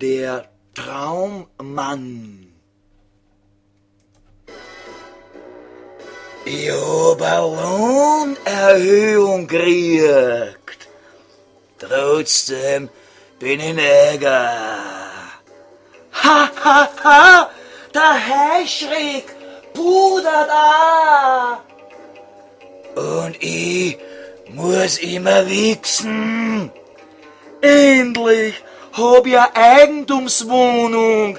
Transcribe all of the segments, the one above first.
Der Traummann. Ich hab a Lohnerhöhung gekriegt. Trotzdem bin ich Neger. Ha, ha, ha! Der Heuschreck pudert a. Und ich muss immer wichsen. Endlich hab ich a Eigentumswohnung.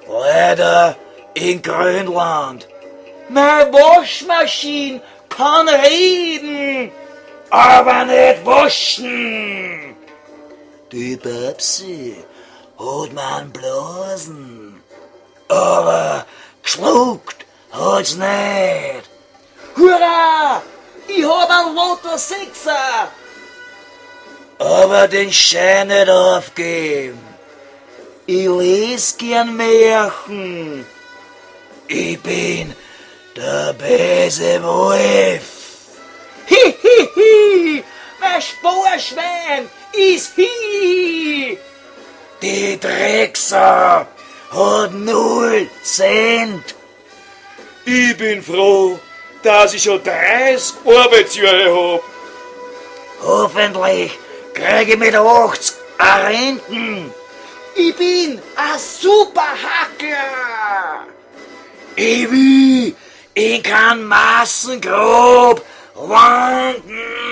Leider in Grönland. Meine Waschmaschine kann reden, aber nicht waschen. Die Babsi hat mir Blasen, aber geschluckt hat's nicht. Hurra! Ich hab einen Lotto Sechser! Aber den Schein nicht aufgeben. Ich les gern Märchen. Ich bin der böse Wolf. Hi, hi, hi! Mein Sparschwein ist hi! Die Drecksau hat 0 Cent. Ich bin froh, dass ich schon 30 Arbeitsjahre hab. Hoffentlich krieg ich mit 80 a Renten. Ich bin a Superhacker. Ich will in kein Massengrab landen.